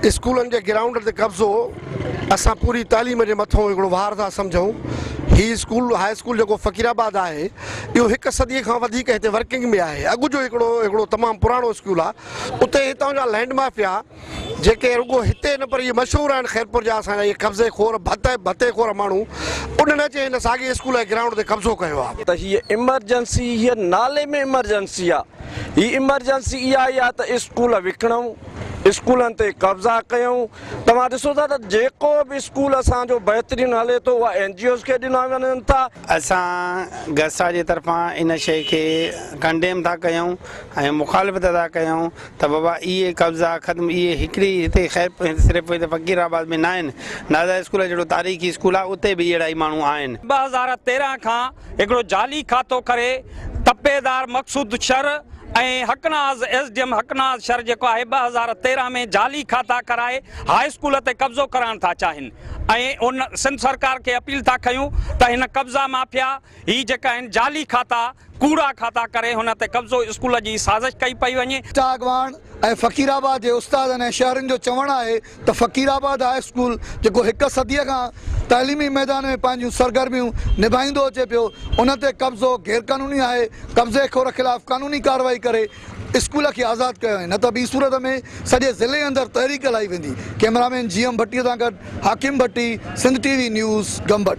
اسڪولن جي گرائونڊ تي قبضو اسان پوري تعليم جي مٿو هڪڙو وار ٿا سمجهون. هي اسڪول هاء اسڪول جيڪو فقير آباد آهي اهو هڪ صدي کان وڌيڪ هتي ورڪنگ ۾ آهي. اڳ جو هڪڙو هڪڙو تمام پراڻو اسڪول آهي. اتي هتان جا لينڊ مافيا جيڪي رڳو هتي نه پر اهي مشهور آهن خيرپور جا اسان جا اهي قبضي خور ڀت ڀتي خور ماڻهو انهن اچي هن ساڳي اسڪول جي گرائونڊ تي قبضو ڪيو آهي. ته هيء ايمرجنسي هيء نالي ۾ ايمرجنسي آ. هي ايمرجنسي اها ئي آ ته اسڪول وڪڻون، اسڪولن تي قبضا ڪيون. توهان ڏسو ٿا ته جيڪو به اسڪول اسان جو بهترين هلي ٿو اها اين جي اوز کي ڏنا وڃن ٿا. اسان گسا جي طرفان ان شيء کي ڪنڊيم ٿا ڪيون ۽ مخالفت ٿا ڪيون ته بابا اهي قبضا ختم اهي هڪڙي هتي خير صرف هتي فقير آباد ۾ ناهن نازا اسڪول جهڙو تاريخي اسڪول آهي اتي به اهڙا ئي ماڻهو آهن. 2013 کان هڪڙو جعلي کاتو ڪري تپيدار Maqsood Shar ۽ Haqnaz S D M Haqnaz Shar جيڪو آهي 2013 ۾ جعلي کاتا ڪرائي هاء اسڪول تي قبضو ڪرائڻ ٿا چاهين ۽ ان سنڌ سرڪار کي اپيل ٿا کيون ته هن قبضا مافيا هي جيڪا آهن جعلي کاتا ڪوڙا کاتا ڪري هن تي قبضو اسڪول جي سازش ڪئي پئي وڃي. چا اڳواڻ ۽ فقير آباد جي استادن ۽ شهرين جو چوڻ آهي ته فقير آباد هاء اسڪول جيڪو هڪ صديء کان تعليمي ميدان ۾ پنهنجون سرگرميون نڀائيندو اچي پيو ان تي قبضو غيرقانوني آهي، قبضي خور خلاف قانوني ڪارروائي ڪري اسڪول کي آزاد ڪيو وڃي نه ته ٻي صورت ۾ سڄي ضلعي اندر تحريڪ هلائي ويندي، ڪئميرامين جي ايم ڀٽي سان گڏ Hakim Bhatti, Sindh T V news, Gambat.